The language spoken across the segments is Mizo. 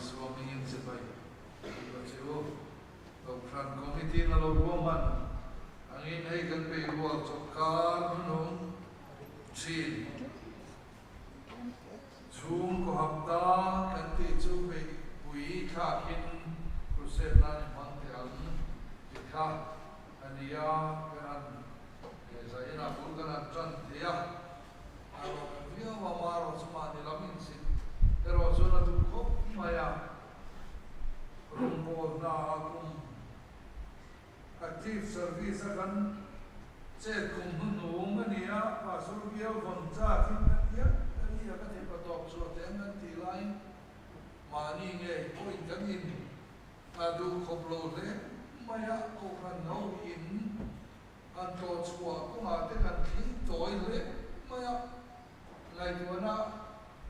Isua hmingin chibai ka che u. Kohhran Committee na lo ruahman angin hei kan beirual chawpkar hnunung thin. Chhungkaw hapta kan tih chu beihpui thlakin crusade nan i hmang teh ang tih kha a ni a, kan han zainah bul kan han tan thei a, a rawk viau a, amaherawh chu mahni lam insit erawh chuan a duh khawp mai a, rawngbawlna a kum. Active service a kan chet kum hnuhnung a ni a, Pastor bial vawn chak in kan hial ka ni a, ka thei pa tawp chhuah teh ang kan tih laiin mahni ngei pawhin kan in a duh khawp lo hle mai a, Kohhran ho in han tlawh chhuah kawngah te kan thli tawi hle mai a, ngaihtuahna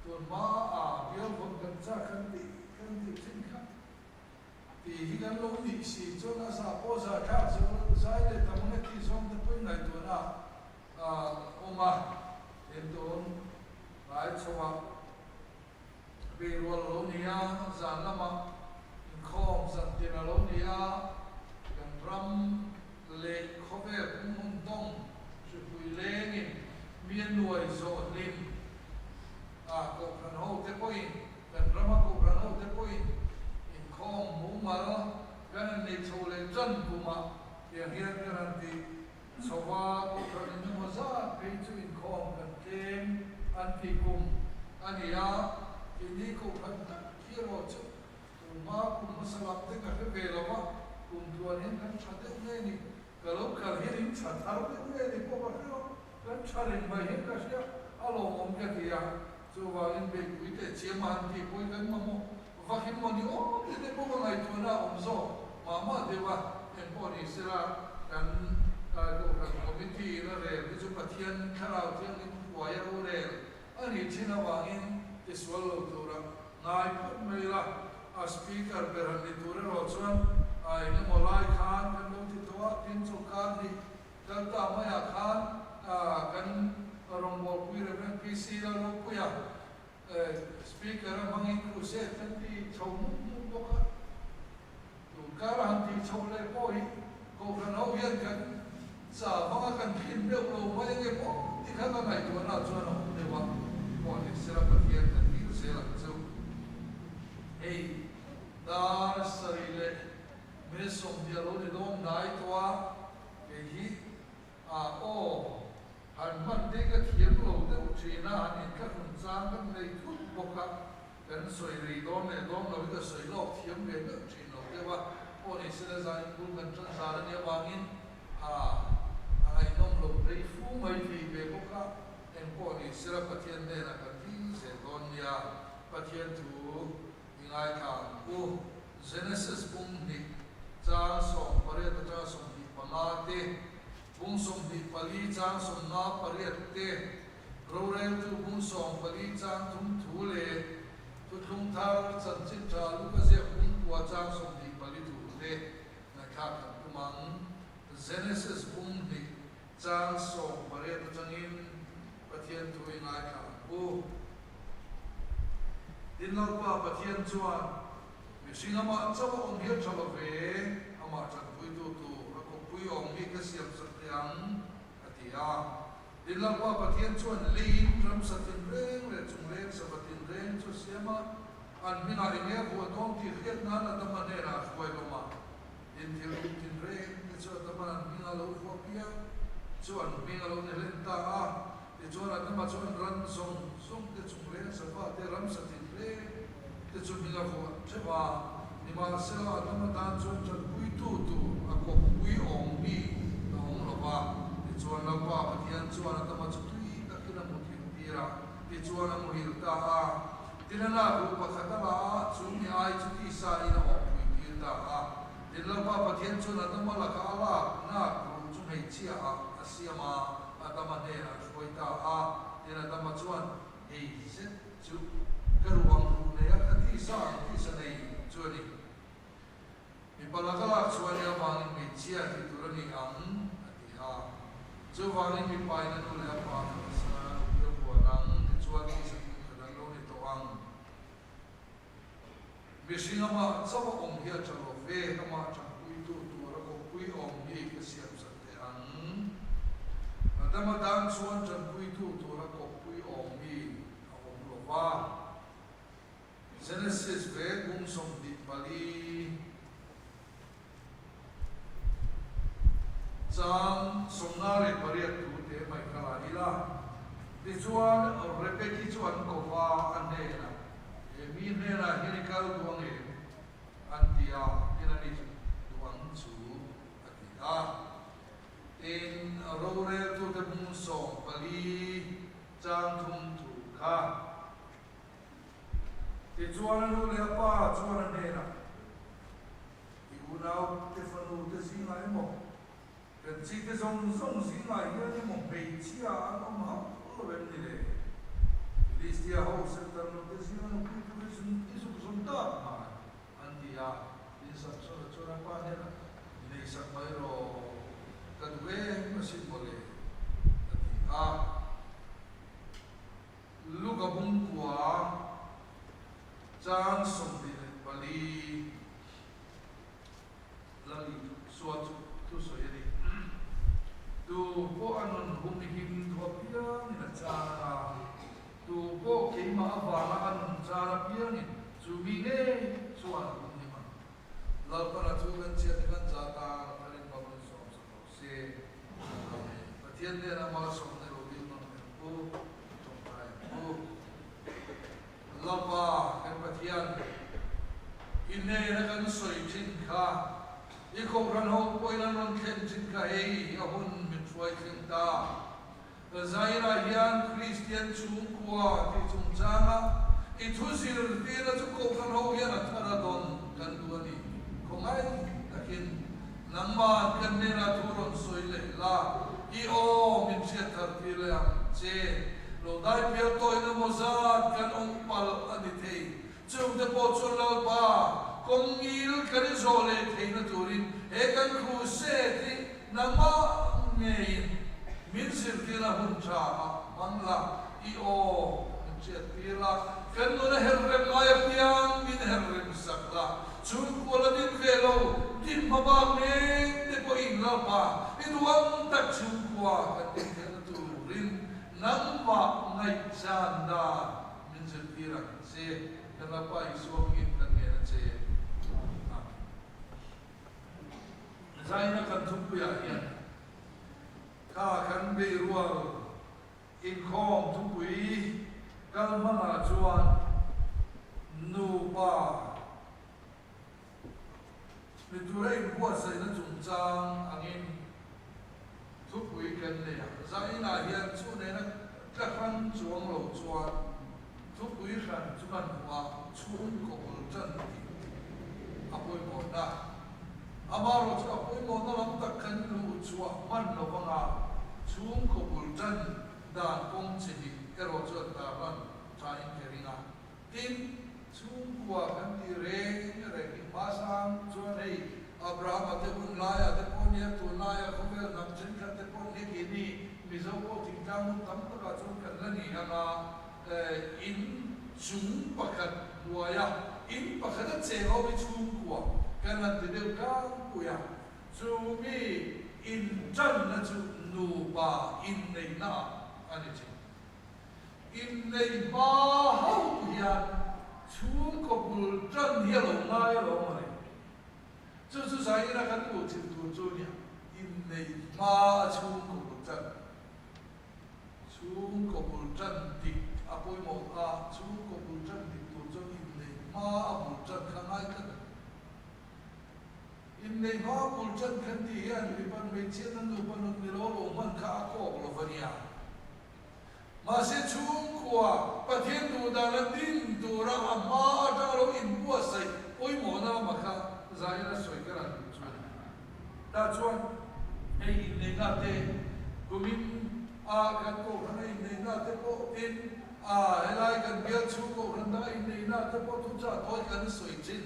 tun hma a bial vawn kan chak kan tih kan tih thin kha. Tih hi kan lo nih si chuan a zah pawh zah thlak zo zai leh tam nge tih zawng te pawhin ngaihtuahna a awm a, entawn hnai chhoah beirual a lo ni a, zan lamah inkhawm zan tin a lo ni a, kan ram leh khawvel pumhmun tawng hripui lengin mi a nuai zawh hlim a, kohhran ho te pawhin Kan rama Kohhran hote pawhin inkhawm mumal kan han nei chho leh tan kumah tiang hian kan han ti chho a, Kohhran engemaw zat phei chu inkhawm kan tlem an ti kum a ni a, keini Kohhran tak hi erawh chu tunhma kum hmasa lam te ka hre ve lo va, kum tluan hian kan tha deuh nge ni, ka lo kal hian in tha thar deuh nge ni pawh ka hre lo, kan tha reng mai hian ka hria, a lawmawm ka ti a. Chuvangin beihpui teh chiam a han tih pawhin kan mamawh vak hi maw ni awm te te pawh ka ngaihtuahna a awm zawk mah mah deuh a, engpawh ni sela kan Kohhran Committee in a rel hi chu Pathian Thlarau Thianghlim hruai a ro rel a nih thin avangin tisual lo tura ngai phawt mai ila, a Speaker ber han ni tur erawh chuan a engemaw lai khan kan lo ti tawh a, tin chawlhkar hnih Kal ta maiah khan kan rawngbawlpui Rev. PC Lalropuia Speaker a hmangin crusade kan ti chho mup mup bawk a. Tun kar a han tih chhoh leh pawh hi Kohhran ho hian kan cha hmanga kan thlin deuh lo mai ange pawh ti kha ka ngaihtuahna chuan a awm deuh a, pawh ni sela Pathian kan dil zel ang chu. Hei dar sarih leh minute 20 a lo ni dawn hnai tawh a. Kei hi a aw han hman te ka thiam lo deuh thin a, han inthlahrun chang kan nei thut bawk a, kan sawi rei dawn leh dawn lo hi ka sawi lawk thiam ve meuh thin lo deuh a, aw ni sela zan in bul kan tan zan a nih avangin a a ngaihnawm lo rei fu mai thei ve bawk a, engpawh ni sela Pathian hnenah kan dil zel dawn nia, Pathian thu i ngaithla ang u. Genesis bung hnih chang 18 atanga 25 te, bung 24 chang 58 te, roreltu bung 14 chang thum thu leh Thuthlung Thar Chanchin Tha Luka ziak bung kua chang 24 thu te ngaihthlak kan tum ang. Genesis bung hnih chang 18 atangin Pathian thu i ngaithla ang u. Tin Lalpa Pathian chuan mihring amah chauh a awm hian tha lo ve, amah tanpuitu tur a kawppui awm hi ka siam sak teh ang, a ti a. Tin Lalpa Pathian chuan leiin ramsa tinreng leh chungleng sava tinreng chu a siam a, an hmingah eng nge a vuah dawn tih hriat nan Adama hnenah a hruai hlawm a. Tin thil rum tinreng te chu Adama an hming a lo vuah piang chu an hming a lo ni hlen ta a. Tichuan Adama chuan ran zawng zawng te chungleng sava te ramsa tinreng te chu hming a vuah theuh a. Nimahsela Adama tan chuan tanpuitu tur a kawppui awm mi a awm lo va. Tichuan Lalpa Pathian chuan Adama chu tui takin a muthilh tir a, tichuan a muhilh ta a. Tin a lak ruh pakhat a la a, chu mi ai chu tisa in a awmpui tir ta a. Tin Lalpa Pathian chuan Adama lakah a lak nak ruh chu hmeichhia ah a siam a, Adama hnenah a hruai ta a. Tin Adama chuan, Hei zet chu ka ruh ang ruh nei a, ka tisa ang tisa nei chu a ni. Mipa laka lak chhuah nia vangin hmeichhia tih tur a ni ang, a ti a. Chuvangin mipa in a nu leh a pa kha pasal a nupui a vuan ang, tichuan tisa pum khat an lo ni tawh ang. Mihring amah chauh a awm hi a tha lo ve, amah tanpuitu tura kawppui awm hi ka siam sak teh ang. Adama tan chuan tanpuitu tura kawppui awm hi a awm lo va. Genesis ve kum 24 chang 18 thu te mai kha la ila. Tichuan Rebeki chu an ko va, a hnenah, He mi hnenah hian i kal duh ang em? an ti a, tin ani chu duh ang chu a ti a. Tin, roreltute bung 14 chang 3 thu kha. Tichuan a nu leh a pa chuan a hnenah, I unau te fanu te zingah emaw, kan chi te zawng zawng zingah hian emaw hmeichhia an awm hauh lo em ni le? Filistia ho serhtan te zinga nupui tur i zuk zawm tak mai, an ti a. Tin, Samsona chuan a pa hnenah, Nei sak mai rawh, ka duh em asin mawle, a ti a. Luka bungkua chang 24 Lali sual chu thusawi a ni. Tu pawh a nun hum him thu apiangin a chang a, tu pawh keimah avanga a nun char apiangin chu mi ngei chuan hum him ang. Lalpana chu kan chhiat te kan za tan a tharin Babul sawm sak lo se. Amen. Pathian hnenah malsawmna lo dil nawn ang u, tawngtai ang u. Lalpa kan Pathian, i hnena kan sawi thin kha, i kohhran ho pawhin an rawn thlen thin kha hei a hun min hruai thleng ta. Zairah hian Kristian chhungkua tih chungchanga i thu zirtirna chu kohhran ho hian a thar a dawn kan duh a ni. Khawngaih takin nangmah kan hnenah thu rawn sawi leh la, i aw min hriat thar tir leh ang che. Lo dai pial tawhin emaw zat kan awm palh a ni thei. Chungte pawh chuan Lalpa kawng ngil kan i zawh leh theihna turin he kan crusade hi nangmah ngeiin min zirtir a hun tha a hmang la, i aw min hriattir la, kan nuna her rem ngai apiang min her rem sak la, chhungkua la din ve lo, din hma bak mek te pawhin Lalpa i duang tak chhungkua kan din theihna turin nangmah ngaihchan dan Min zirtir ang che, kan Lapa Isua hmingin kan ngen a che. Amen. Zaina kan thupuiah hian kha kan beirual inkhawm thupui kal hmangah chuan nupa mi tura inbuatsaihna chungchang angin thupui kan nei a. Zainah hian chu nena tla hrang chuang lo chuan thupui hran chu kan hmu a, chhungkaw bul tan tih a pawimawhna. Amaherawhchu a pawimawhna lam tak kan luh chhuah hman lo vanga chhungkaw bul tan dan kawng chi hnih erawh chuan tarlan thain ka ring a. Tin, chhungkua kan tih reng reng hi hmasang chuan hei Abrahama te hun laia te pawh nia, tunlaia khawvel hnam thenkhat te pawh nia keini Mizo pawh thingtlang hmun tam takah chuan kan la ni ang a, in chung pakhat hnuaia in pakhata cheng ho hi chhungkua kan han ti deuh tlangpui a, chu mi intanna chu nupa inneihna ah a ni thin. Inneih hma hauh hian chhungkaw bul tan hi a lo ngai alawm a ni. Chu chu zaina kan hmuh thin tur chu nia, inneih hma a chhungkaw bul tan, chhungkaw bul tan dik a pawimawh a, chhungkaw bul tan dik tur chuan inneih hma a bul tan kha ngai tlat a ni. Inneih hma bul tan kan tih hian mipa hmeichhiatna nupa nun ni lo lo hman kha a kawk lo va nia. Mahse chhungkua Pathian duh dana din tura a hma atanga lo inbuatsaih pawimawhna lama kha zain a sawi ka ran duh chuan tah chuan hei inneihna te kumin a kan kohhran a inneihna te pawh tin a helai kan bial chhung kohhran danga inneihna te pawh thuchah tawi kan sawi thin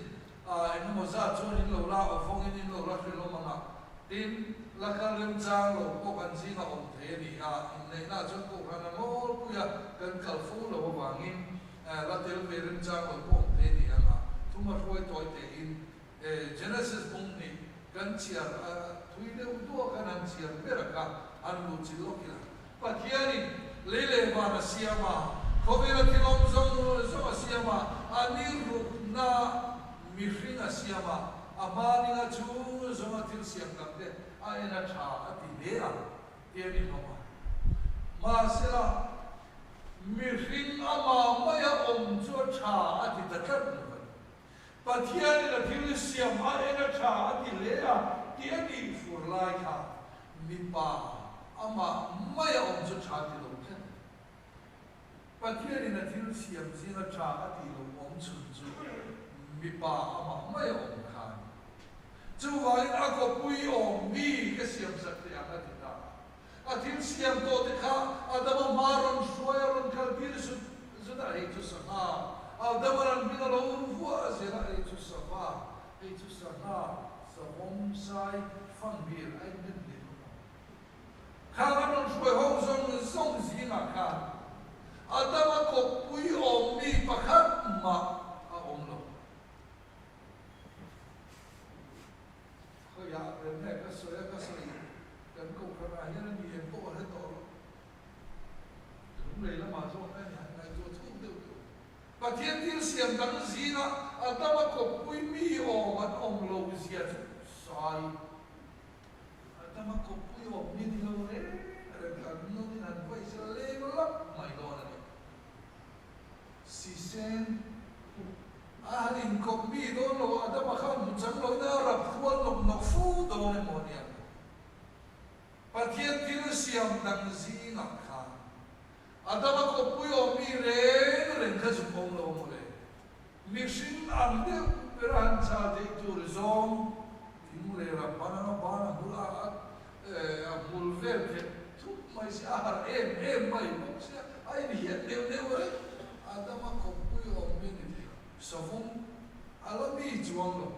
a engemaw zat chuan in lo la awvawngin in lo la hrilhawm ang a. Tin, la kal remchang lo pawh kan zingah awm thei a ni a, inneihnaah chuan kohhran a nawlpui a, kan kal fo lo avangin la tel ve remchang lo pawh awm thei a ni ang a. Thu Thuma hruai tawi tein Genesis bung nih kan chhiar a thui deuh duah khan han chhiar ber a kha han luh chilh lawk ila. Pathianin lei leh van a siam a, khawvela thil awm zawng zawng a siam a, a ni rukna mihring a siam a, a hmaninga chhung zawnga thil siam tam te a en a tha a ti hle a, ti a ni hlawm a. Mahsela, mihring amah maia awm chu a tha a ti ta tlat lo a ni. Pathianin a thil siam a en a tha a ti hle a tih a nih fur lai kha mipa amah maia awm chu tha ti lo tlat a ni. Pathianin a thil siam zinga tha a tih lo awm chhun chu mipa amah maia awm kha a ni. Chuvangin a kawpui awm mi ka siam sak teh ang a ti ta a. A thil siam tawh te kha Adama hma rawn hruai a rawn kal tir zut zut a, hei chu sangha, Adama ran hming a lo vuah zel a, hei chu sava, hei chu sangha, savawm, sai, fanghmir a innem leh hlawm a. Khang an rawn hruai ho zawng zawng zingah khan Adama kawppui awm mi pakhat mah a awm lo. Khawiah reng nge ka sawi a, ka sawi kan kohhranah hian a ni em pawh a hre tawh lo. Lunglei lamah zawk a ni han ngaihtuah thuk deuh deuh. Pathian thil siam dang zinga a dama kawppui mi awm an awm lo zia chu sai. A dama kawppui awm mi ni lo reng reng kan nawnin han vaih sela leng lap mai dawn a ni. Sisen, A han inkawp mi dawn lo a, Adama khan hmu chang loin a rap hrual nawk nawk fu dawn emaw nia. Pathian thil siam dang zingah khan Adama kawppui awm mi reng reng kha zuk awm lo maw le. Mihring ang deuh ber a han chah theih tur zawng thing leh rap ban anga ban a hmul a a hmul vel khet thup mai si a harh em em mai bawk sia a inhiat neuh neuh reng Adama kawppui awm hi ni thei lo. Savawm a la mi chuang lo.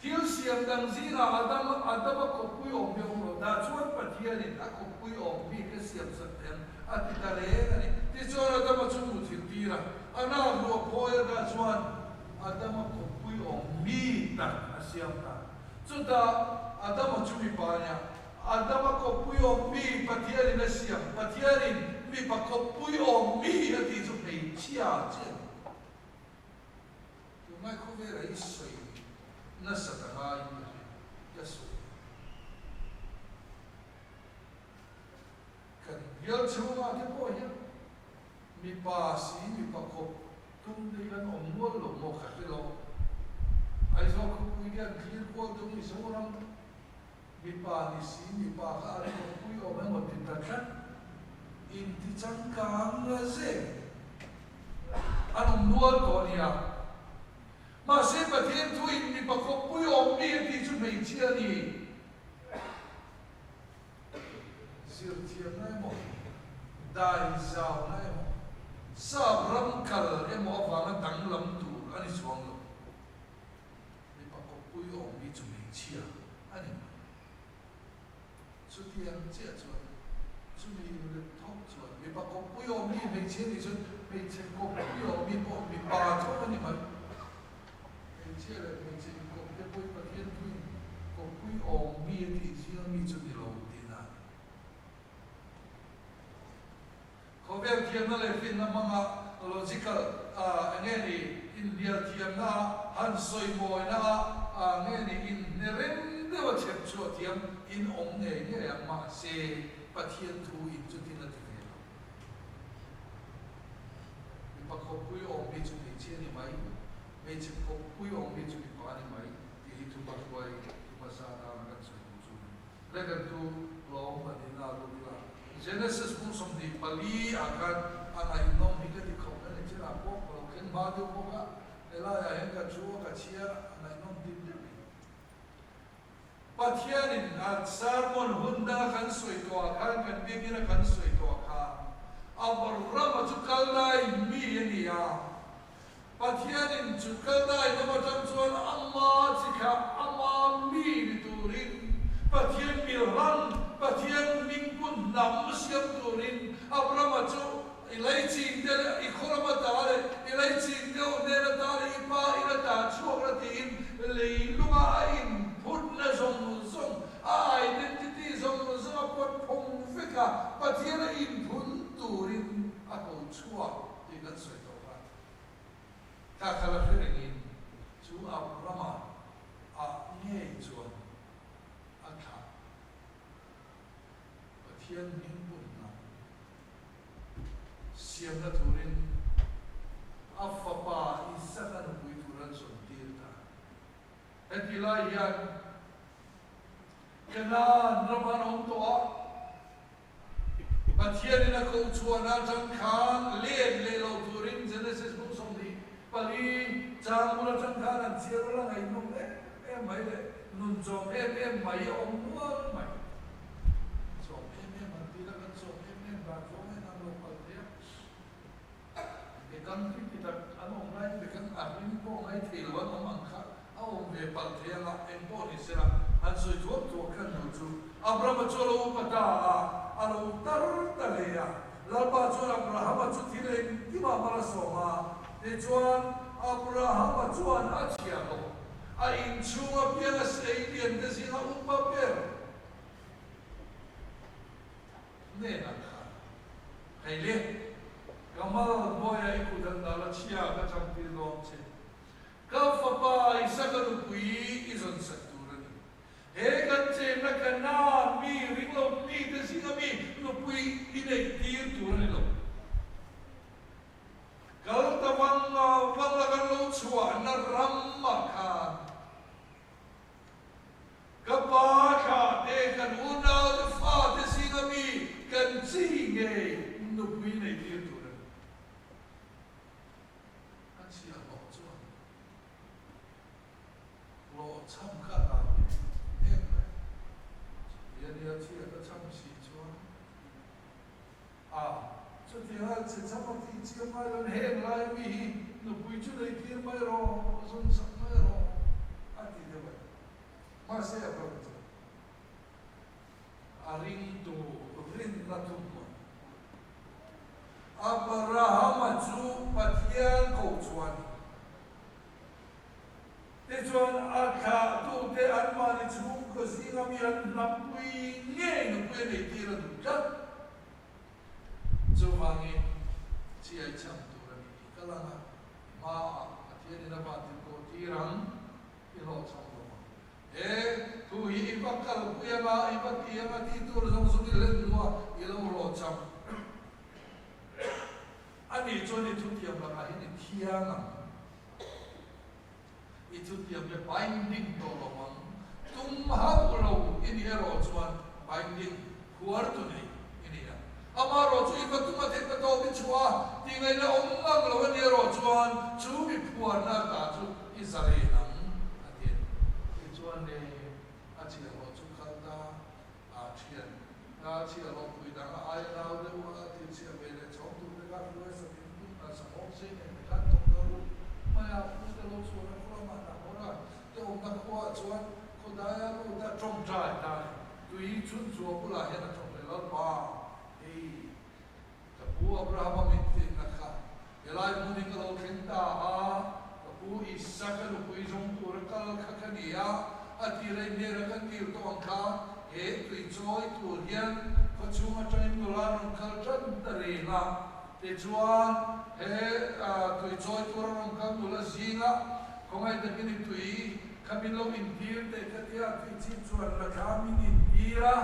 Thil siam dang zingah Adam Adama kawppui awm hi a awm lo. Dah chuan Pathianin a kawppui awm mi kha siam sak thei ang a ti ta reng a ni. Tichuan Adama chu muthilh tir a, a nak ruah phawi a dah chuan Adama kawppui awm mi tak a siam ta. Chutah Adama chu mipa a nia. Adama kawppui awm mi Pathianin a siam. Pathianin mipa kawppui awm mi a tih chu hmeichhia chiah a ni. Tunlai khawvela hi sawi nasa ta ngaiin ka hria, ka sawi. Kan bial chhungah te pawh hian mipa si mipa kawp tum te hian awm mual lo maw ka hre lo. Aizawl khawpui hian thlir kual deuh Mizoram mipa ni si mipa kha an kawppui awm emaw ti ta tlat inti changkang zek an awm nual tawh a nia. Mahse Pathian thuin mipa kawppui awm mi a tih chu hmeichhia a ni. Zirthiamna emaw, daizauna emaw, sap ram kal emaw avanga danglam tur a ni chuang lo. Mipa kawppui awm hi chu hmeichhia a ni mai. Chutiang chiah chuan chumi inrem thawk chuan mipa kawppui awm hi hmeichhia nih chuan hmeichhe kawppui awm hi pawh mipa tho a ni mai. Hmeichhia leh hmeichhe inkawp te pawhin Pathian thuin kawppui awm mi a tih zia mi chu ni lo tihna a ni. Khawvel thiamna leh finna hmanga logical enge ni inhnial thiamna a han sawi mawina a nge ni inhne rem deuha chhep chhuah thiam in awm ngei ngei ang mahse Pathian thu in chutin a ti ve lo. Mipa khawppui awm hi chu hmeichhia ni mai, hmeichhe khawppui awm hi chu mipa ni mai tih hi thupa hruai thupa sa atana kan sawi duh chu a ni. Rekantu lawm pahnihna a lut ila, Genesis bung 24 ah khan a ngaihnawm hi ka ti khawp a ni, thil ah pawh ka lo thleng hma deuh bawk a, helaiah hian ka thu a ka chhiar a ngaihnawm dim deuh in. Pathianin a sermon hun danga kan sawi tawhah khan, kan biakina kan sawi tawhah khan, Abrahama chu Kaldai mi a ni a. Pathianin chu Kaldai lam atang chuan ama chi kha ama mi ni turin, Pathian milhlang, Pathian hmingpun hnam siam turin Abrahama chu i lei ching te leh i khaw lama ta leh i lei ching deuh hnena ta leh i pa ina. sawi tawh kha. Kha kha la hre rengin chu Abrama ah ngei chuan a thlah. Pathian hming punna siamna turin a fapa Isaka nupui tur an sawn tir ta. Heti lai hian Kanaan ram an awm tawh a, Pathianin a koh chhuahna atang khan let leh lo turin Genesis bung 24 chang bul atang khan an chhiar ula ngaihnawm em em mai leh nun chawm em em mai a awm nual mai. Chawm em em an tih la kan chawm em em dan zawng hian an lo kal thei a. Bekang hi ti tak an awm laiin bekang a rim pawh ngai thei lo an awm ang kha a awm ve palh thei anga eng pawh ni sela han sawi thuak thuak khan duh chu Abrahama chu a lo upa ta a, a lo tar ta hle a. Lalpa chuan Abrahama chu thil engkimah mal a sawm a, tichuan Abrahama chuan a chhiah lo. A inchhung apianga sei lian te zinga upa ber Hnenah khan, Hei le, ka mal hnuaiah i kut an dal a chhia ka changtir dawn che. Ka fapa Isaka nupui i zawn sak tur a ni. He kan chenna Kanaan mi ringlo mite zinga mi nupui i neih tir tur a ni lo. Kal ta vanga vanga kan lo chhuahna ramah khan Ka pa thlah te, kan unau te fa te zinga mi kan chi ngei nupui nei tir tur a ni. A chhiah hlawh chuan hlawh chham kha a hlau em em mai. Chuti a nia chhiah ka chham si chuan a chutianga che chham a tih chiam ngai lo heng lai mi hi nupui chu nei tir mai rawh, zawn sak mai rawh a ti deuh a ni. Mahse a ram chu a ringtu rinna thuhmun. Abrahama chu Pathian ko chuan tichuan a thlahtute anmahni chhungkaw zinga mi an hnampui ngei nupui a nei tir a duh tlat. Chuvangin chiai cham tur a ni tih ka lang a, hmaah Pathianin a vantirhkoh tir ang. I hlawhchham lo ang. He thu hi i va kalpui anga, i va ti anga tih tur zawng zawng i hlen hnu a, i lo hlawhchham a nih chuan i thutiam lakah hian i thiang ang. I thutiam hi binding tawh lo ang. Tum hauh lo i nih erawh chuan binding khuar tu nei i ni ang. Amaherawh chu i va tum a theih pa tawp i chhuah a, tih ngaihna awm ngang lo a nih erawh chuan chu mi phuarna ta chu i zalen ang a ti a ni. Tichuan le a chhiahhlawh chu kal ta a thian a chhiahhlawh pui dang a aia nau deuh a thil chhiah ve leh chhawng tur te kha hruai sakin tum a sahawm sei nen te khan thawk ta rup mai a, pu te lo chhuahna khaw lamah Nahor a te awmna khuaah chuan khawdaia lut a tawngtai ta a ni. Tui chhunchhuah bulah hian a tawng leh Lalpa, hei ka pu Abrahama min tinna kha helai hmun hi ka lo thleng ta a, ka pu Isaka nupui zawng tura kal kha ka ni a, a tir a inhmel a kan dil tawh ang kha, he tui chawi tur hian khawchhung atangin nula rawn kal tan ta reng a, tichuan he tui chawi tura rawn kal nula zingah khawngaih takin i tui Kha min lo intir teh ka tia tih chip chuan la thla min intir a,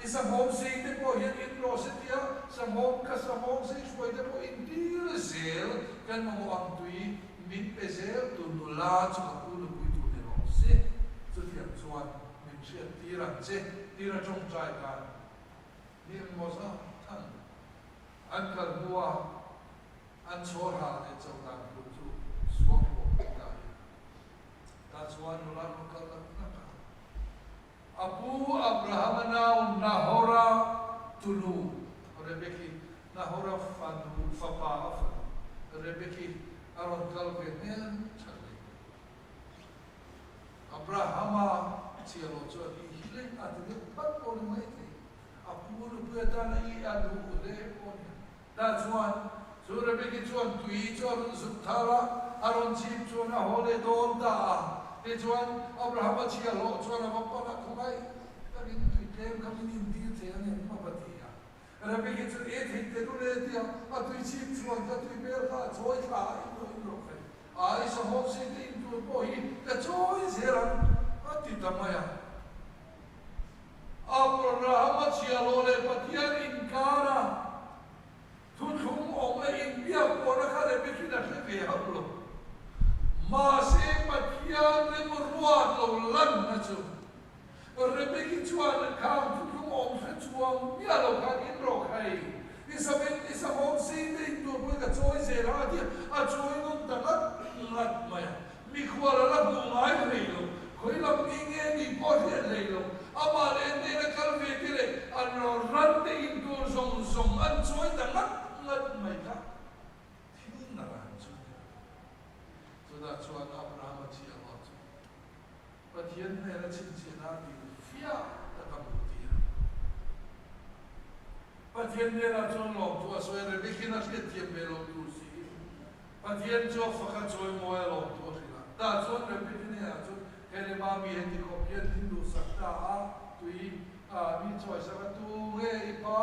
i sahmawm sei te pawh hian in rawh se tia sahmawm ka sahmawm sei hruai te pawh intir zel kan mamawh ang tui min pe zel tu nula chu ka pu nupui tur ni rawh se chutiang chuan min hriat tir ang che tir a tawngtai khan mi engmaw zat than an kal hnu a. An chhawr hal leh cho dan tur chu suang ruak pui ta in. Tah chuan nula rawn kal nak nak a. A pu Abrahama nau Nahora tunu Rebeki, Nahora fanu fapa a fanu Rebeki a rawn kal ve hmel tha hle. Abrahama chhiahhlawh chuan i hi leh a ti deuh phat pawh ni mai thei. A pu nupui atana i a duh hle pawh ni. Tah chuan chu Rebeki chuan tui chu a rawn zuk thar a, a rawn chhip chuan a haw leh dawn ta a. Tichuan, Abrahama chhiahhlawh chuan a va pan a, Khawngaih takin tui tlem kha min intir thei a ni, a va ti a. Rebeki chu e thei te lu le tia a tui chhip chuan ka tui bel kha a chawi thla a in rawh in rawh khai a i sahawm si te in tur pawh hi ka chawi zel ang a ti ta mai a. Abrahama chhiahhlawh leh Pathian inkar a thuthlung awm leh inbiak pawhna kha Rebekin a hre ve hauh lo. Mahse Pathian remruat lo lanna chu Rebeki chuan khang thuthlung awm hre chuang miah lo khan in rawh khai. I samin i sahawm sei te in tur pawhin ka chawi zel a, a ti a, a chawi nawn ta ngat ngat mai a. Mikhual a la hmuh ngai hlei lo, khawi lam mi nge nih pawh hriat hlei lo, amah leh hnena kal ve te leh an ran te in tur zawng zawng an chawi ta ngat ngat mai kha thil naran chu a ni. Chutah chuan Abrahama chhiahhlawh chu Pathian hnena chhinchhiahna a dil fiah tak a hmuh tir. Pathian hnenah chuan lawmthu a sawi a, Rebekhin a hriatthiam ve lo tur si. Pathian chu a fak a chawi mawi a lawmthu a hrilh a. Tah chuan Rebeki hnenah chuan Kei mami heti khawp hian min duhsak ta a, tui a mi chawisak a, tu nge i pa?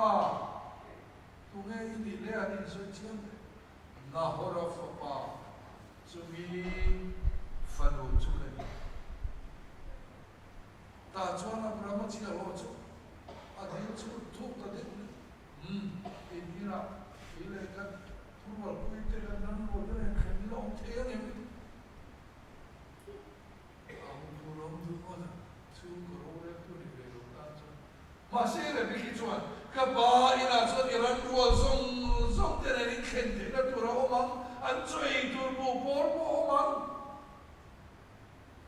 Tu nge i nih le an insawi chiang hle. Nahora fapa chumi fanu chu ka ni. Tah chuan Abrahama chhiahhlawh chu a dil chu thuk ta deuh mai. Umm, engtirah kei leh ka thurualpui te kan ram rual te nen thlen ila awm thei ang em? A hun phur awm duh ngawt a, chhungkaw roreltu ni ve lo tan chuan. Mahse Rebeki chuan, Ka pa inah chuan i ran rual zawng zawng te nen in thlen theihna tur a awm ang, an chaw ei tur buh pawl pawh a awm ang.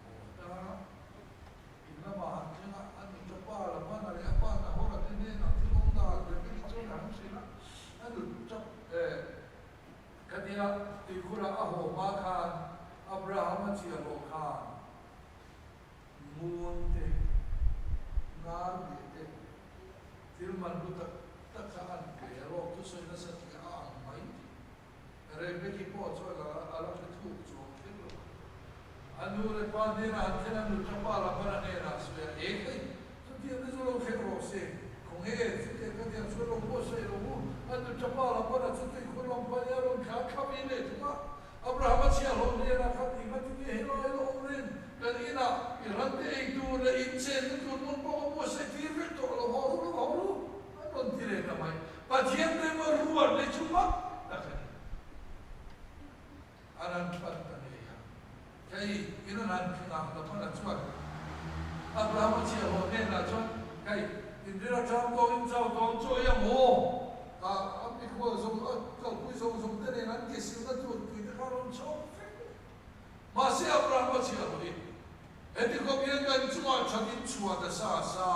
Aw ta, in lamah han thleng a, a nu ta pa la hman a leh a pa Nahora te hnenah thil awm dan Rebeki chuan a han hrilh a, a nu tap eh. Khatia tuikhurah a haw hma khan Abrahama chiahhlawh khan ngun te, ngar leh te, thil man hlu tak tak kha an pe a, lawm thusawi nasa tih a ang mai tih Rebeki pawh chuan a la hre thuk chuang kher lo a. A nu leh pa hnenah an thlen a, nu tha pa Labana hnenah a sawi a, E khai, chutiang te chu lo thleng rawh se, khawnge chutiang ka tiang chuan lo buatsaih lo u, a nu tha pa Labana chu tuikhur lam pahnih a rawn thla thla ve leh thung a. Abrahama chhiahhlawh hnenah khan eng a ti nge helai la awm reng, kan inah i ran te ei tur leh inchenna tur hmun pawh ka buatsaih tir vek tawh lo, haw ru lo haw ru, an rawn ti leh ta mai. Pathian rema ruat leh chu mak tak a ni. A ran pan ta ngei a. Kei in a ran thin a, Labana chuan Abrahama chhiahhlawh hnenah chuan, Kei, inril atang tawh in chau dawn chu ei ang aw? Ka a mikhual zawng a kalpui zawng zawng te nen an ke silna tur tui te kha rawn chhawp vek. Mahse Abrahama chhiahhlawhin, Heti khawp hian kan chungah that in chhuah ta sa sa,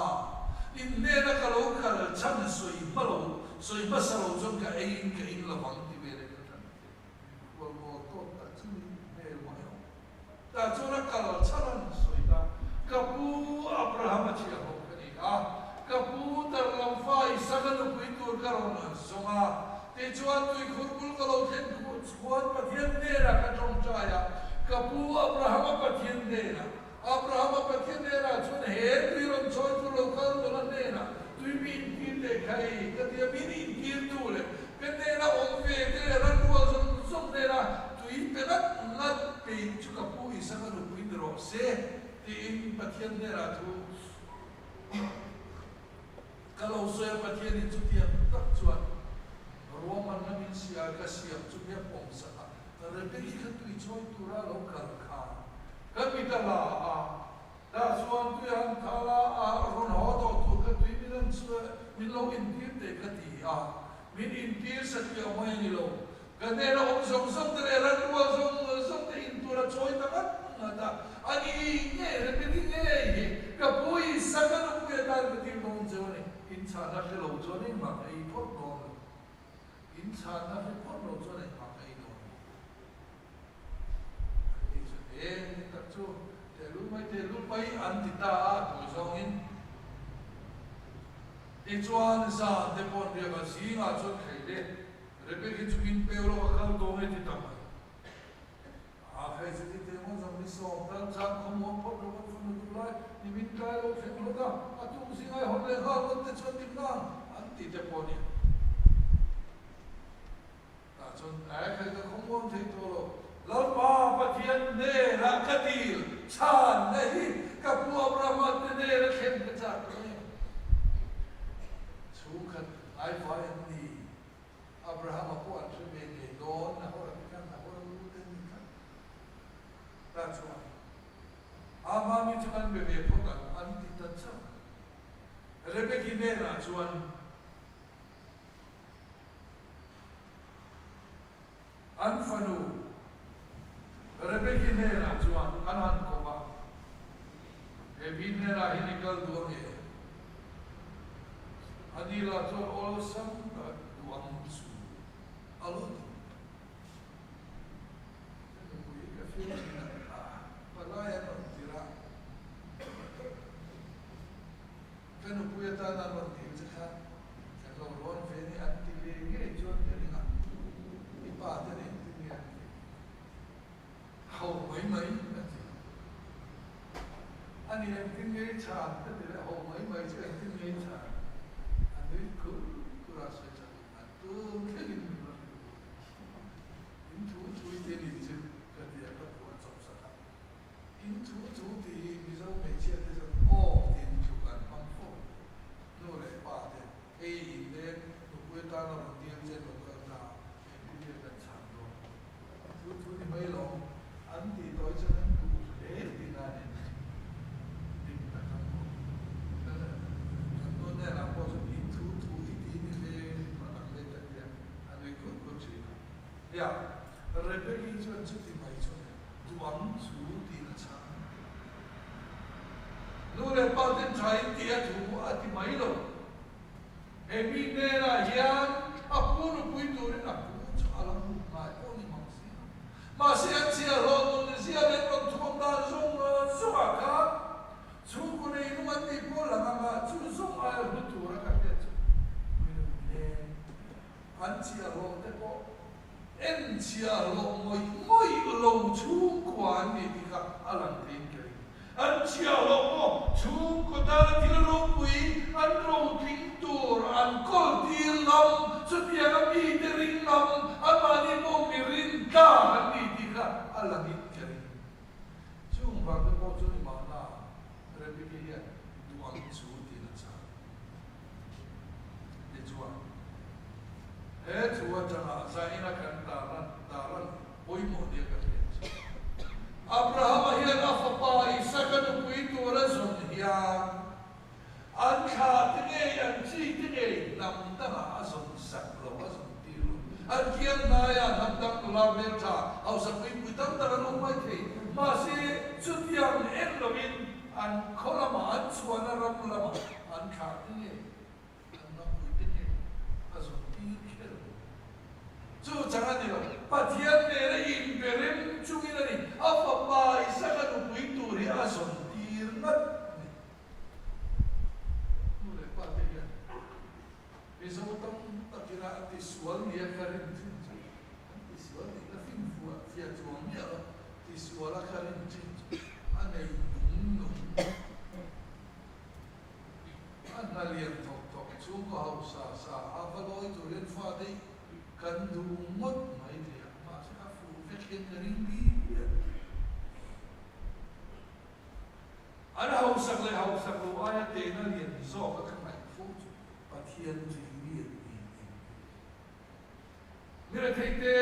in hnena ka lo kal chhan sawi hma lo, sawi hmasa lo chuan ka ei in ka in lo vang ti ve leh ka than te. Mikhual mawl tawt tak chu ni hmel mai awm. Tah chuan a kal chhan an sawi ta, Ka pu Abraham a chhiahhlawh ka ni a, ka pu Tarlam fa Isaka nupui tur ka rawn han zawng a, tichuan tuikhur bul ka lo thlen khuan Pathian hnenah ka tawngtai a, ka pu Abrahama Pathian hnenah, Abrahama Pathian hnenah chuan he tui rawn chawi tur lo kal nula hnenah tui mi intir teh khai ka ti a, min intirtu leh ka hnena awm ve te leh ranrual zawng zawng hnena tui pe ngat ngat kei chu ka pu Isaka nupui ni rawh se tiin Pathian hnenah thu ka lo sawi a, Pathianin chutiang tak chuan ruahmanna min siar ka siam chu mi a pawmsak a, Rebeki kha tui chawi tura a lo kal kha ka mit a la a, tah chuan tui han thal a, a rawn haw tawh tur kha tui min an chu min lo intir teh ka ti a, min intir satliah mai a ni lo, ka hnena awm zawng zawng te leh ranrual zawng zawng te in tura chawi ta ngat ngat a, a ni nge Rebeki ngei hi ka pu Isaka nupui atan ka tir dawn cheu a ni, inchhahna hre lo chuan engmah ka ei phawt dawn lo. In chhanna hre phawt lo chuan engmah ka ei dawn lo. An ti chu e, ni tak chu tehlul mai tehlul mai an ti ta a, tui zawngin. Tichuan zan te pawh an riak a, zingah chuan thei le, Rebek hi chu in peu lo a kal dawn e ti ta mai. A khai chu ti teh maw zawng ni sawm tal chan khawmuang phawt lo kan fanu duh lai ni min tlai lo thleng hlawt a, a tuk zingai hawn leh nghal ngawt te chuan dik nang an ti te pawh a ni. Chuan ai khai ka khawmuang thei tawh lo. Lalpa Pathian hnenah ka dil chhanna hi ka pu Abrahama te hnena thlen ka chak reng. Chhungkhat ngaivai an ni. Abrahama pawh an hre ve ngei dawn, Nahora te khan Nahora lu te an ni tlat. Tah chuan Abrahami chu kan be ve phawt ang an ti ta chauh. Rebeki hnenah chuan. An fanu Rebeki hnenah chuan an han kawp a, He mi hnenah hian i kal duh ange? Ani lah chuan awlsam tak duh ang chu a lo ti. Ka nupui hi ka feel thin a, palai an rawn tir a. Ka nupui atana an rawn dil che kha kan lo rawn ve ni an ti ve ngei chuan ka ring a, i pa te nen ti nge an ti ho mai mai a ti. A ni engtin nge i chhan ka ti leh ho mai mai chu engtin nge i chhan a nui kur kur a sawi chak in a tum thlengin min rawn hrilh in thu thu i ti a ni chu ka ti a ka puan chawp sak a. In thu thu tih hi Mizo hmeichhia te chuan aw tiin tluk an hmang fo. Nu leh pa te, hei in leng nupui atana rawn dil che lo kal ta, engtin nge kan chhan dawn? Thu thu ni mai lo, an tih tawi chuan an duh hle tihna a ni. Dik tak ang aw. Kan nu hnenah pawh chuan in thu thu i ti ni ve phawt ang le ka tia, a nui khut khut thin a. Nia, Rebeki chuan chuti mai chu duang chu tiin a chhang. Nu leh pa ten tha in ti a thu a ti mai lo. He mi hnenah hian a pu nupui turin a pu chu a lo hmuh ngai pawh ni mang si lo. Mahse an chhiah hlawh nun zia leh rawn thuam dan zawng zawngah khan chhungkaw nei nung an tih pawh lang anga chu zawng aia hlu tura ka hriat chu mi nun hle an chhiah hlawh te pawh En chhiah hlawh ngawih ngawih lo chhungkua an ni tih kha a lang theiin ka ring. An chhiah hlawh pawh chhungkaw tana thil ropui an rotling tur an kawl tir ngam, chutianga mite ring ngam, anmahni pawh mi rin tlak an ni tih kha a langin ka ring. Chung vangte pawh chu ni mahna Rebeki hian duh ang chu tiin a chhang. Tichuan, he thu atanga zaina kan tarlan tarlan pawimawh nia ka hriat chu, Abrahama hian a fapa Isaka nupui tur a zawn hian an thla te ngei, an chi te ngei hnam dangah a zawn sak lo, a zawn tir lo. An kiang hnaia hnam dang nula hmeltha, hausa puipui tam tak an awm mai thei. Mahse, chutiang en loin An khaw lamah an chhuahna ram lamah an thlah te nge, an ram pui te nge a zawm tir kher lo. Chu chang a ni lo, Pathian nena inbe rem chungin a ni, a fapa Isaka nupui tur hi a zawm tir ngat a ni. Nu leh pa te hian Mizo tam takina an tisual nia ka rin thin chu, an tisual tih ka finfuah fiah chuang miah lo, tisuala ka rin thin chu a nei nung nung. A hna lian thawk thawk chhungkaw hausa sa a va lawi turin fate hi kan duh ngawt mai thei a, mahse a fuh vek hian ka ring bik. An hausak leh hausak lo aia tehna lian zawk a ka ngaih fo chu Pathian ri mi an ni tih a ni. Mi retheite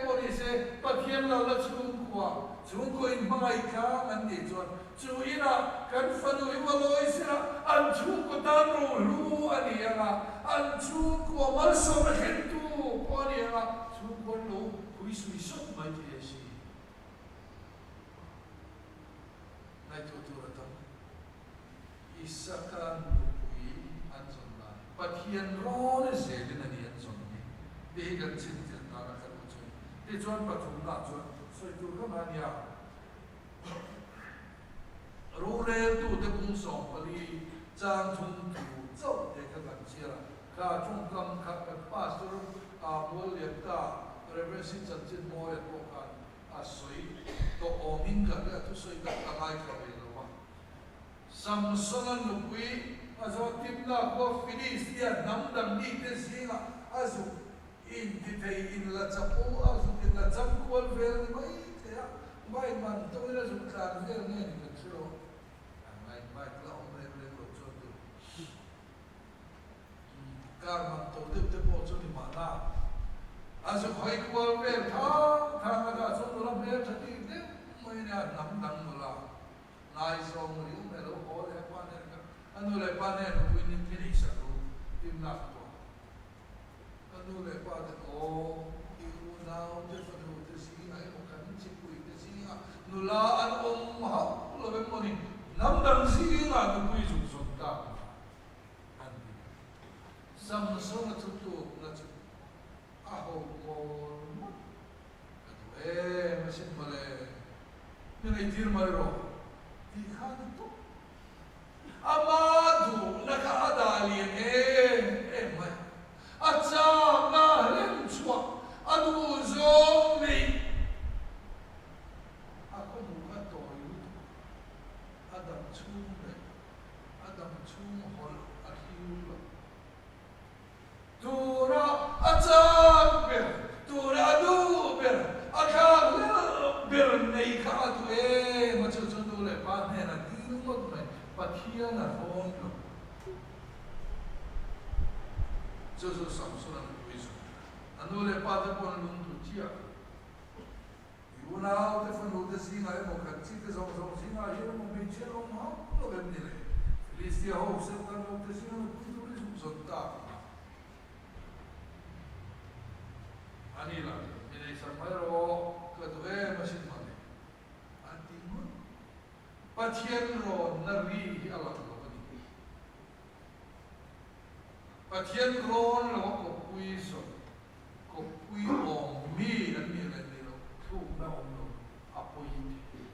pawh ni se, Pathian lalna chhungkua, chhungkaw inhmangaih tlang an nih chuan chu inah kan fanu hi va lawi sela, an chhungkaw tan rohlu a ni ang a, an chhungkua malsawmna thlentu pawh a ni ang a, chhungkaw an lo phuisui sawt mai thei a si. Ngaihtuah tur a tam. Isaka nupui an zawn dan hi Pathian rawn zelin a ni an zawn ni tih hi kan chhinchhiah dan a ka duh chu a ni. Tichuan pathumna chuan sawi tur ka hna nia. Roreltute bung 14 chang thum thu chauh te kha kan chhiar a, kha tawngkam kha kan pastor Muallianta Rev. Chanchin Mawia pawh khan a sawi tawh awmin ka hria, thusawi tak ka ngaithla ve lo a. Samsona nupui a zawh Timna khua Filistia hnam dang mite zingah a zuk Intithei in la chapo a, zuk in la cham kual vel ni mai thei a, bike man to ila zuk tlan vel nge ni kan hre lo a, ngai bike la awm reng reng lo chuan tur car man to deuh te pawh chu ni mahna a zuk hawi kual vel thang thang a dah chuan nula hmel tha bik deuh mai ania hnam dang nula ngaizawng riu mai a lo haw leh a pa nen kha a nu leh pa nen nupui nin mi neih sak lo timnak tuah. Ka nu leh pa te aw, i unau te fanu te zingah emaw kan chipui te zingah nula an awm hauh lo em maw ni, hnam dang zingah nupui zuk zawm tak an ti. Samsona chu tlukna chu a ho mawl ngawt ka duh em asin mawle, min eitir mai rawh tih kha ni tawp. Ama duhna kha a dah lian em em mai. A chakna hlen chhuah a duh zawng neih a khawhmuh kha tawi lutuk. A dam chhung leh a dam chhung hawlh a thlir lo. Tura a chak ber, tura a duh ber, a thlak hlelh ber nei kha a duh em a, chu chu nu leh pa hnenah dil ngawt mai, Pathian a rawn lo. Chu chu Samson a nupui zawk. A nu leh pa te pawh an lungthu chiah. I unau te fanu te zingah emaw khat chi te zawng zawng zingah hian emaw hmeichhia an awm hauh lo em ni le? Filistia ho Satan ho te zinga nupui tur i zuk zawn tak a. A ni lah chu, mi nei sak mai rawh, ka duh em asin mawle, a ti ngawt. Pathian rawnna ri hi a lang lo a ni. Pathian rawn lo a kawppui zawn. Kawppui awm mi an nih leh nih loh thlukna awm lo a pawi thei.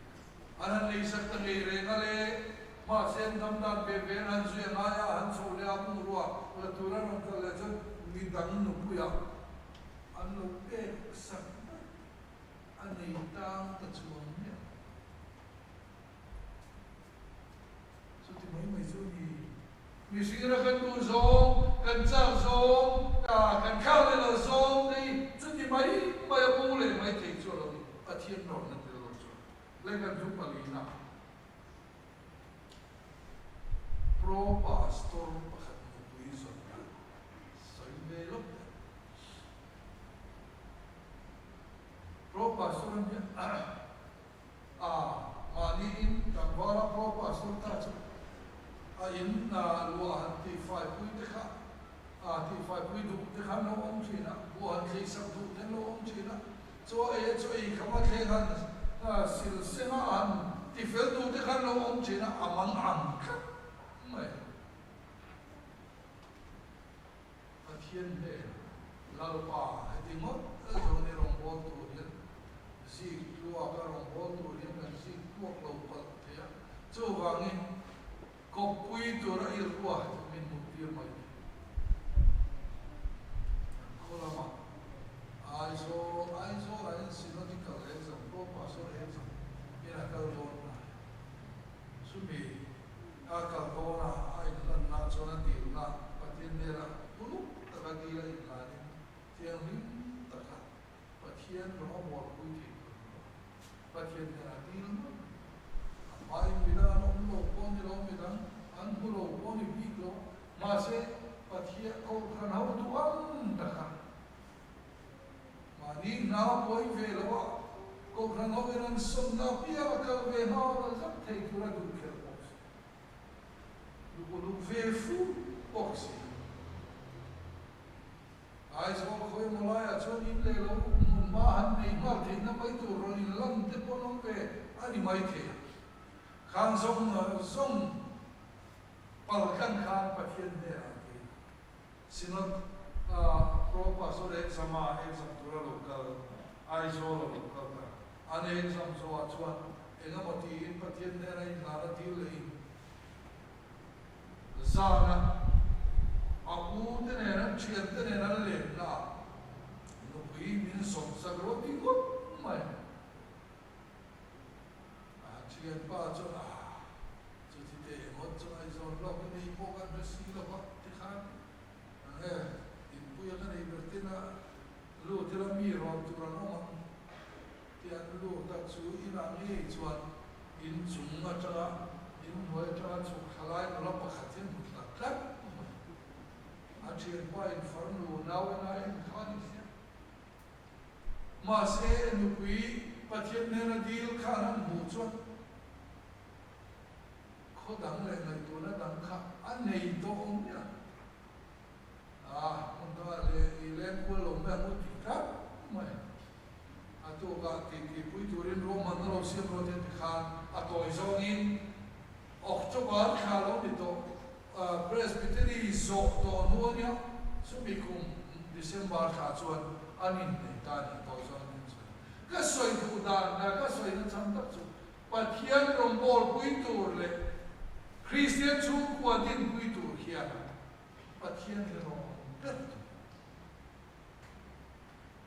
An han leisak ta ngei reng a le, mahse an dam dan ve ve an han zui a ngai a, han chho leh a bungrua la tur an rawn kal leh chuan midang nupuiah an lo pek sak daih a nei tang ta chuang miah lo. Chuti mai mai chu ni. Mihring ra kan duh zawng, kan chak zawng, ka kan thlak leh lo zawng te hi chuti mai mai a bo leh mai thei chu a lo ni. Pathian rawhna tel lo chuan lehkhan thu palina Pro Pastor pakhat nupui zawn a sawi ve lawk teh. Pro Pastor a nia. A, mahni in tlangvala pro pastor ta chu a in luah han tihfai pui te kha, a tihfai pui duh te khan lo awm thin a, buh han thlei sak duh te an lo awm thin a, chaw ei a chaw ei kham a thleng han sil seng a han tifel duh te khan lo awm thin a, a mang ang tlat mai. Pathian hnenah, Lalpa, heti ngawt a zawni rawngbâwl tur hian zik tluak a rawngbâwl tur hian kan zik tluak lo palh thei a, chuvangin kawppui tura i ruah chu min hmuhtir mai thei. Kan khaw lamah Aizawl, Aizawlah hian Synodical exam, Pro Pastor exam in a kal dawn hnai. Chumi a kal dawn a, a inhlanna chuan a dilna Pathian hnenah uluk taka dil a inhlanin thianghlim taka Pathian rawng a bualpui thei tur ni lo. Pathian hnenah dil ngawt mai. A hmain midang an awm lo pawh ni lo, midang an hmu lo pawh ni bik lo, mahse Pathian Kohhran ho duham taka Mahni hna buai ve lo a, Kohhran ho in an sawmna apiang a kal ve nghal a zak thei tur a duh kher bawk si. Luk uluk ve fu bawk si. Aizawl khawi maw laiah chuan in leh lo hmun hma han nei nghal theihna mai tur rawn in lan te pawh an awm ve a ni mai thei a. Khang zawng zawng paltlang khan Pathian hnenah kei Synod Pro Pastor exam a exam tura lo kal, Aizawl a lo kal ta. An exam zawhah chuan engemaw tiin Pathian hnena inhlan a dil leh in zana a u te nen an thian te nen an lenna ah nupui min zawm zak rawh ti ngawt mai. A thianpa chuan a chuti teh ngawt chu Aizawl lawk i nei pawh kan hre si lo va tikhan enge inpuia ka nei ber tin a. Tunah ngei chuan in chung atanga in hnuai atanga chhuk thla lai nula pakhat hi a hmu tlat tlat mai. A thianpa in farnu nau ena en kha a ni sia. Mahse nupui Pathian hnena dil khan an hmuh chuan khaw dang leh ngaihtuahna dang kha a nei tawh awm nia. A hmun dangah leh i leng kual lo mai ang u tih tlat mai. A tukah titi pui turin ruahmanna lo siam ruat hian tikhan a tawi zawngin October thla lo ni tawh Presbytery zawh tawh hnu ania chumi kum December thla chuan an innei ta a nih tawi zawngin an sawi. Ka sawi duh dan leh ka sawi nachang tak chu Pathian rawngbâwl pui tur leh Kristian chhungkua dinpui tur hian Pathian hi rawn ber tur.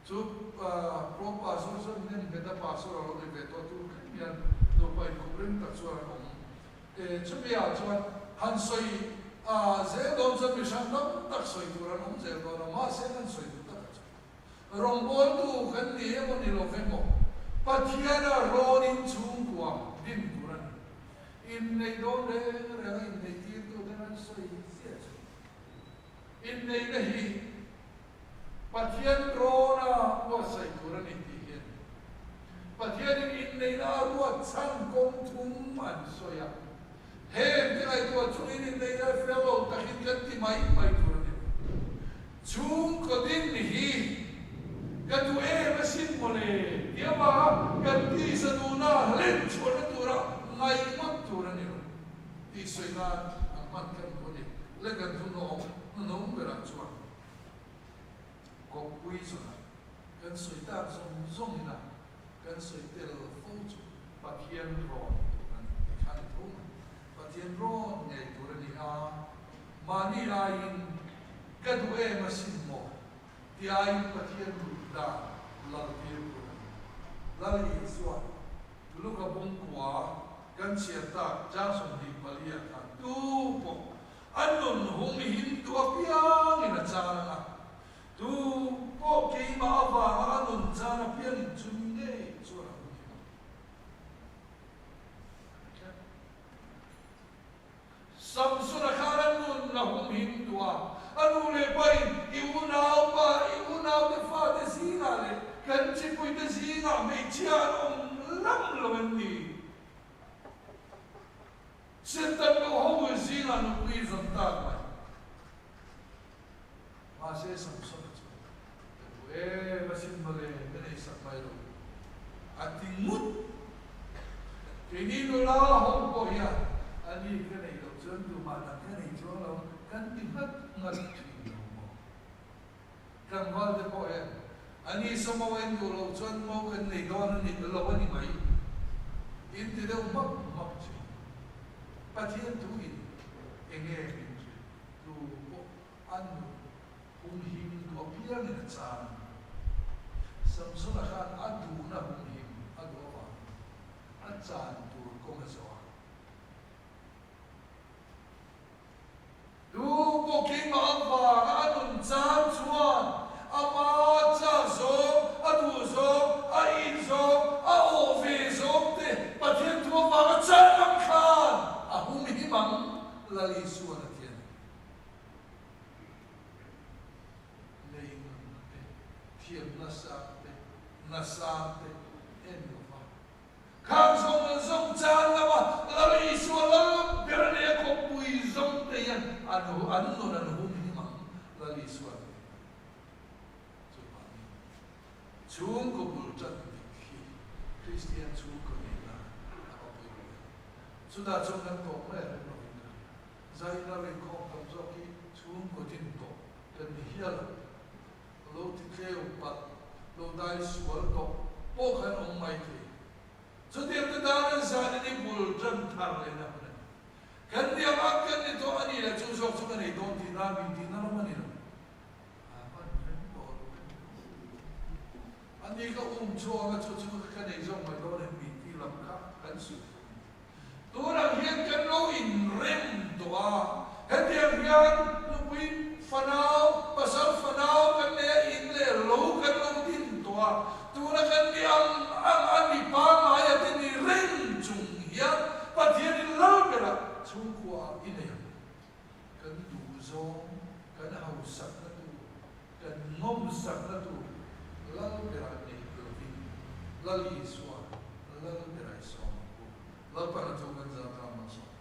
Chu Pro Pastor chuan nem nghet a Pastor a lo ni ve tawh tur thleng hian nupa inkawp rem tak chuan an awm. Chumi ah chuan han sawi zel dawn chuan mi hrang tam tak sawi tur an awm zel dawn a, mahse an sawi duh takah chuan rawngbawltu kan ni emaw ni lo ve maw, Pathiana rawn inchhungkua din tur a ni. Inneih dawn reng reng a inneih tirtu ten an sawi ziah chu inneihna hi Pathian rawna buatsaih tur a ni tih hian Pathianin inneihna a ruat chhan kawng thum an sawi a. Heng te ngaihtuah chungin inneihna fel lo takin kan ti mai mai tur a ni lo. Chhungkaw din hi ka duh em asin mawle tih avanga kan tisa duhna hlen chhuahna tura ngaih ngawt tur a ni lo tih sawi nan an hman kan hmu a ni. Le kan thu nawm hnuhnung berah chuan kawppui zawnah kan sawi tak zawng zawngin a kan sawi tel fo chu Pathian rawn tur a ni tih kha a ni tho mai. Pathian rawn ngei tur a ni a. Mahni aiin ka duh em asin maw? Ti aiin Pathian duh dan lal tir tur a ni. Lal Isua, Luka bungkua kan chhiar tak chang 24 ah khan tu pawh a nun hum him duh apiangin a chang ang a, tu pawh keimah avanga a nun chan apiangin chumi ngei chuan a hum him ang. Samsona khan a nun a hum him duh a, a nu leh pain i unaupa, i unaute fate zingah leh kan chipuite zingah hmeichhia an awm lam lo em ni? Setan lo ho zingah nupui zawn tak mai. Mahse Samsona chuan, Ka duh em asin mawle, ka nei sak mai lo, a ti ngut. Keini nula ho pawh hian, Ani ka nei loh chuan tumah dang ka nei chuang lo, kan ti nghat nghat thin lo maw? Tlangval te pawh hian, Ani Samo en duh loh chuan mo kan nei dawn a ni lo a ni mai, in ti deuh hmak hmak thin. Pathian thuin enge min hrilh tu pawh A nu humhim duh apiangin a chang a ni. Samsona khan a duhna humhim a duh avangin a chan tur kawng a zawh a. Tu pawh keimah avanga a nun chan chuan ama chak zawng, a duh zawng, a in zawng, a awh ve zawng te Pathian thu avanga chan ang khan a humhim ang, Lal Isuan a ti a ni. Lei nunna te, thiamna sang te, na sang te en lo va. Khang zawng leh zawng chan lama Lal Isua lal ber a nei a khawpui zawng te hian an an nun an hum him ang Lal Isua an ti. Chuvangin chhungkaw bul tan dik hi Kristian chhungkaw nihna a va pawimawh em. Chutah chuan kan tawp mai a rem lovin ka hria. Zaina rinkhawm tam zawk hi chhungkaw din tawh kan ni hial ang. Lo ti tleu palh, lo dai sual tawh pawh khan awm mai thei. Chutiang te tan an zanin i bul tan thar lehna hun a ni. Kan niang ang kan ni tawh a ni leh chu zawk chu ka nei dawn tih nan min tihna ram a ni lo. A hman reng tawh lo ka ni lo. A ni ka um chhuak a chu chu ka nei zawk mai dawn em min tih lam kha kan suih thung a ni. Tunah hian kan lo inrem tawh a, hetiang hian nupui fanau, pasal fanau kan nei a, in leh lo kan lo din tawh a, tuna kan ni ang ang a ni pangngai a ti ni. zawng, kan hausakna tur, kan nawmsakna tur Lal berah neih lovin Lal Isua Lal berah i sawm ang u. Lalpan a thu kan zah ta malsawm.